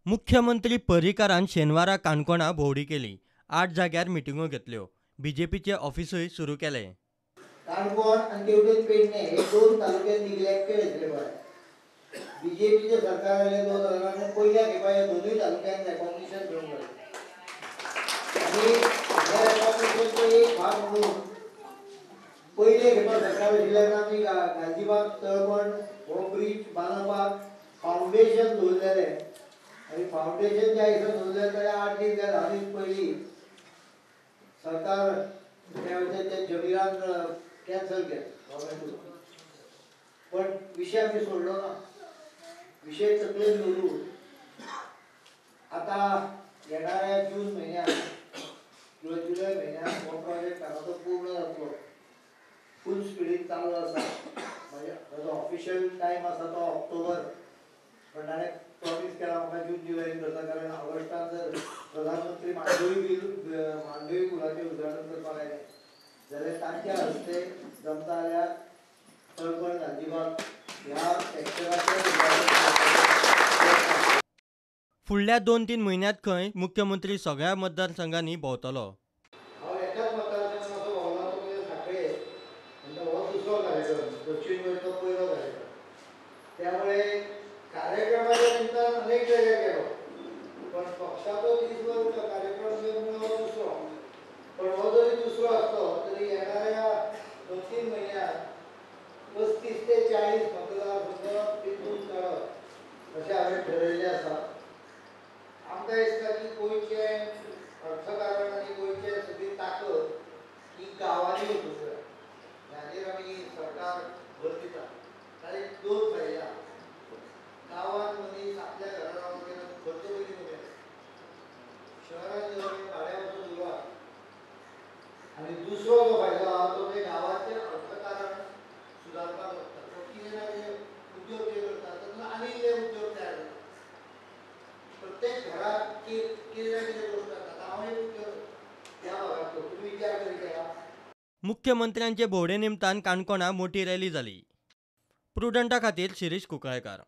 मुख्यमंत्री पर्रीकारान शेनवारा काणकोणा भोंवडी केली. 8 जाग्यार मिटिंगो घेतल्यो. बीजेपीचे ऑफिसूय सुरू केले. काणकोण आनी तेवटेन पेडणे हे 2 तालुके निग्लेक्टेड आसले पळय. बीजेपीचे सरकार आयले 2000 पयल्या खेपा ह्या दोनूय तालुक्यांक रेकॉग्निशन मेळूंक लागलें आनी ह्या रेकॉग्निशनचो एक भाग म्हणून पयले खेपा सरकार आशिल्ल्यान आमी गालजीबाग तळपण हो ब्रीज बांदपाक फावंडेशन दवरलेलें आनी फावंडेशन ज्या दिसा दवरलें त्या 8 दीस काय 10 दीस पयलीं सरकार त्या वेळार त्या जमीरान कॅन्सल केलें गव्हर्मेंट. पण विशय आमी सोडलो ना, विशय तकलेन दवरून आतां येणाऱ्या जून म्हयन्यात किंवा जुलय म्हयन्यात हो प्रोजेक्ट हांगा तो पूर्ण जातलो. फूल स्पिडीन चालू आसा. म्हणजे ताजो ऑफिशियल टायम आसा तो ऑक्टोबर, पण ताणें प्रॉमीस केला म्हाका जून जुलयन करता, कारण ऑगस्टान जर प्रधानमंत्री मांडवी पुलाचें उद्घाटन करपाक आयले जाल्यार तांच्या हस्ते जमता जाल्यार तळपण गालजीबाग ह्या सेक्टराचें. फुडल्या 2-3 म्हयन्यांत खंय मुख्यमंत्री सगळ्या मतदारसंघांनी भोंवतलो. हांव एकाच मतदारसंघान असो भोंवला तो म्हणजे साखळे, हो दुसरो कार्यक्रम, दक्षिण गोंयचो पयलो कार्यक्रम. त्यामुळे कार्यक्रमाच्या निमतान अनेक जाग्यार गेलो, पण पक्षाचो दीसभर कार्यक्रम म्हणून हो दुसरो. पण हो जरी दुसरो आसलो तरी येणाऱ्या 2-3 म्हयन्यांत 35 ते 40 मतदारसंघ पिंजून काडप अशें हांवें ठरयल्लें आसा. आमकां दिसता की गोंयचें अर्थकारण आनी गोंयचें सगळी ताकद ही गांवांनी वचूंक जाय. हाचेर आमी सरकार भर दिता. ताचे 2 फायदे आसा. गांवांत मनीस आपल्या घरा रावन गेलो खर्च पयलीं कमी आसता, शहरांत जेन्ना भाड्या वचून उरला. आनी दुसरो जो फायदो आसा तो म्हणजे गांवाचें अर्थकारण सुदारपाक लागता. तो कितें ना कितें उद्योग जे करता तातूंत आनी इल्ले उद्योग तयार जाता. प्रत्येक घरात कितें ना कितें गोश्ट जाता. हांव एक उद्योग ह्या भागांतलो, तुमी विचार करी केला. मुख्यमंत्र्यांचे भोंवडे निमतान काणकोणा मोठी रॅली जाली. प्रुडंटा खातीर शिरीष कुंकळ्येकार.